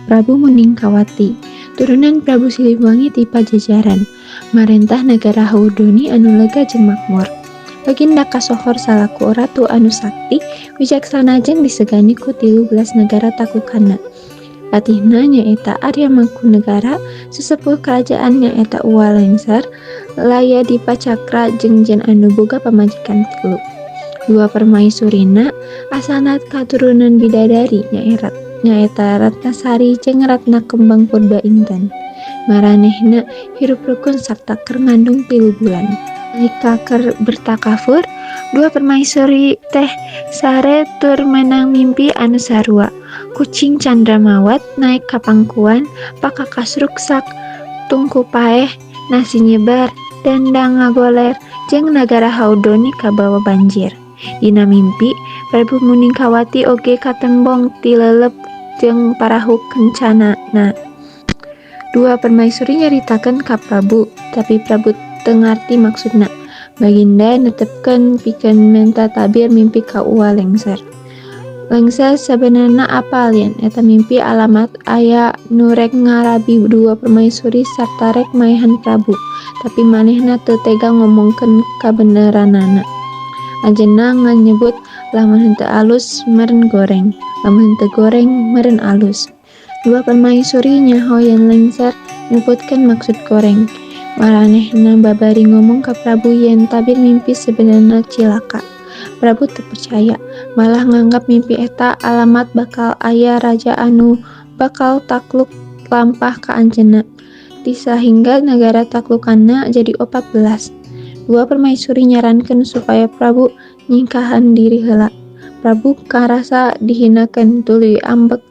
Prabu Muningkawati, turunan Prabu Siliwangi ti Pajajaran, marentah nagara Haurdoni anu lega jeung makmur. Baginda kasohor salaku ratu anu sakti, wijaksana jeung disegani ku 13 nagara taklukanna. Patihna nyaeta Arya Mangkunegara, sesepuh kerajaan nyaeta Uwa Lengser, Laya Dipacakra jeung Jen anu boga pamajikan tilu. Dua permaisurina asalna katurunan bidadari, nyaeta Ratnasari jeung Ratna Kembang Purba Inten. Maranehna hirup rukun sarta keur ngandung 3 bulan. Nalika keur bertakafur, dua permaisuri teh sare tur menang mimpi anu sarua. Kucing Candramawat naik ka pangkuan, pakakas ruksak, tungku paeh, nasi nyebar, dandang ngagoler, jeung nagara Haurdoni kabawa banjir. Dina mimpi, Prabu Muningkawati oge katembong tilelep jeung parahu kencanana. Dua permaisuri nyaritakeun ka Prabu, tapi Prabu teu ngarti maksudna. Baginda netepkeun pikeun menta tabir mimpi ka Uwa Lengser. Lengser sabenerna apal yen eta mimpi alamat aya nu rek ngarabi dua permaisuri sarta rek maehan Prabu, tapi manehna teu tega ngomongkeun kabeneranana. Anjeunna ngan nyebut lamun henteu alus meureun goreng, lamun henteu goreng meureun alus. Dua permaisuri nyaho yen Lengser nyebutkeun maksud goreng. Maranehna babari ngomong ka Prabu yen tabir mimpi sebenarna cilaka. Prabu teu percaya, malah nganggap mimpi eta alamat bakal aya raja anu bakal takluk lampah ka anjeunna. Sahingga nagara taklukanna jadi 14. Dua permaisuri nyarankeun supaya Prabu nyingkahan diri heula. Prabu karasa dihinakeun, tuluy ambek.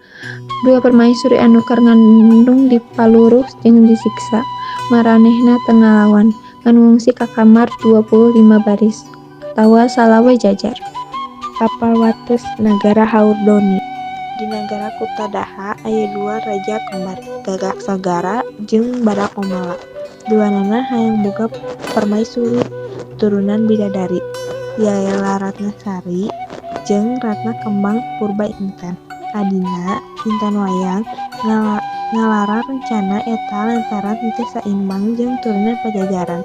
Dua permaisuri anu keur ngandung dipaluruh jeung disiksa. Maranehna teu ngalawan, ngan ngungsi ka kamar 25 baris atawa 25 jajar. Tapal wates nagara Haurdoni. Di nagara Kutadaha aya dua raja kembar, Gagak Sagara jeung Badakomala. Duanana hayang boga permaisuri turunan bidadari, yaela Ratnasari jeung Ratna Kembang Purba Inten. Adina, Inten Wayang, ngalarang rencana eta lantaran henteu saimbang jeung turunan Pajajaran.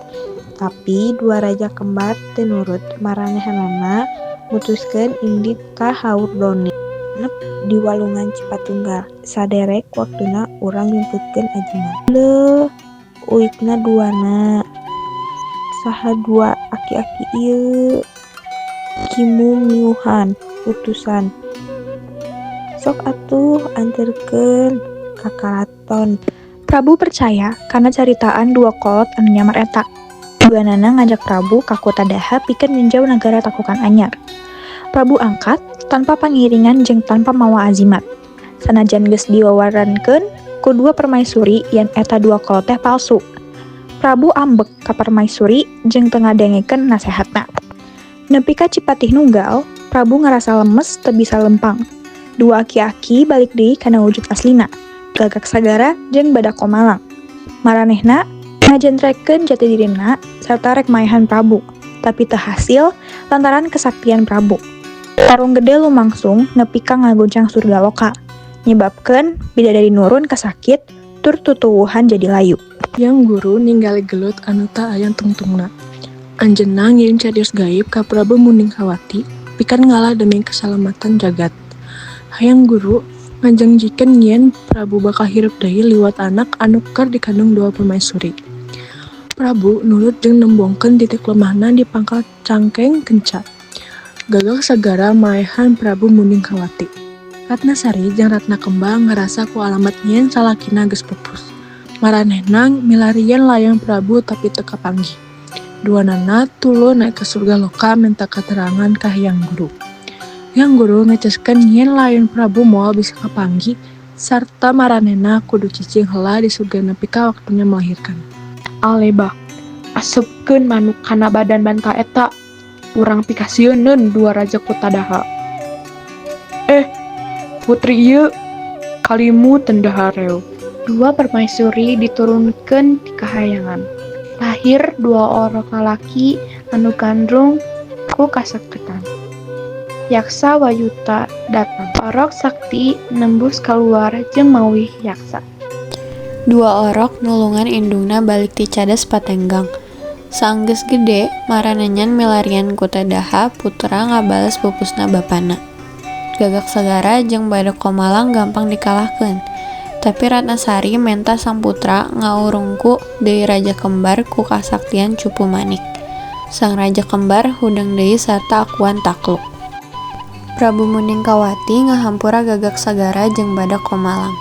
Tapi dua raja kembar teu nurut, maranehanana mutuskeun indit ka Haurdoni. Nep di walungan Cipatunggal, saderek waktuna urang nyumputkeun ajiman. Leuh, uitna duana. Saha dua aki-aki ieu? Kimung niuhan utusan. Sok atuh anterkeun ka karaton. Prabu percaya karena caritaan dua kolot anu nyamar eta. Duanana ngajak Prabu ka Kutadaha pikeun ninjau nagara taklukan anyar. Prabu angkat tanpa pangiringan jeung tanpa mawa azimat. Sanajan geus diwawarankeun ku dua permaisuri yen eta dua kolot teh palsu. Prabu ambek ka permaisuri jeung teu ngadengekeun nasehatna. Nepi ka Cipatih nunggal, Prabu ngarasa lemes teu bisa lempang. Dua aki-aki balik deui kana wujud aslina, Gagak Sagara jeung Badak Komalang. Maranehna ngajentrekeun jati dirina sarta rek maehan Prabu, tapi teu hasil lantaran kesaktian Prabu. Tarung gede lumangsung nepi ka ngaguncang surga loka, nyebabkeun bidadari nurun kasakit tur tutuwuhan jadi layu. Hyang Guru ninggali gelut anu teu aya tungtungna. Anjeunna ngirim carios gaib ka Prabu Muningkawati pikeun ngalah demi kesalamatan jagat. Hyang Guru ngajangjikeun yen Prabu bakal hirup deui liwat anak anu keur dikandung dua permaisuri. Prabu nurut jeung nembongkeun titik lemahna di pangkal cangkeng kenca. Gagak Sagara maehan Prabu Muningkawati. Ratnasari jeung Ratna Kembang ngarasa ku alamat yen salakina geus pupus. Maranehna milarian layang Prabu tapi teu kapanggih. Duanana tuluy naek ka surga loka menta katerangan ka Hyang Guru. Hyang Guru ngeceskeun yen layun Prabu moal bisa kapanggih sarta maranehna kudu cicing heula di surga nepi ka waktuna melahirkan. Aleba, asupkeun manuk kana badan bantal eta. Urang pikasieuneun dua raja Kutadaha. Eh, putri ieu kalimu teu hareo. Dua permaisuri diturunkeun ti kahayangan. Lahir dua orang lalaki anu gandrung ku kasaktean. Yaksa Wayuta datang. Orok sakti nembus kaluar jeung mawih yaksa. Dua orok nulungan indungna balik ti cadas Patenggang. Saenggeus gede, maranenyan milarian Kutadaha putra ngabales pupusna bapana. Gagak Sagara jeung Badak Komalang gampang dikalahkeun. Tapi Ratnasari menta sang putra ngaurungku deui raja kembar ku kasaktian Cupu Manik. Sang raja kembar hudang deui sarta akuan takluk. Prabu Muningkawati ngahampura Gagak Sagara jeung Badak Komalang.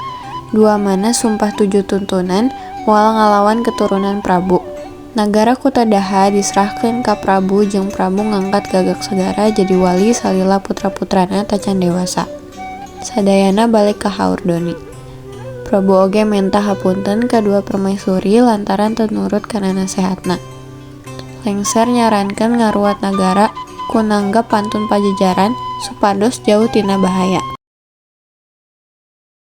Dua mana sumpah tujuh tuntunan moal ngalawan keturunan Prabu. Nagara Kutadaha diserahkeun ka Prabu jeung Prabu ngangkat Gagak Sagara jadi wali salila putra-putrana tacan dewasa. Sadayana balik ka Haurdoni. Prabu oge menta hapunten ka dua permaisuri lantaran teu nurut kana nasehatna. Lengser nyarankeun ngaruat nagara ku nanggap pantun Pajajaran supados jauh tina bahaya.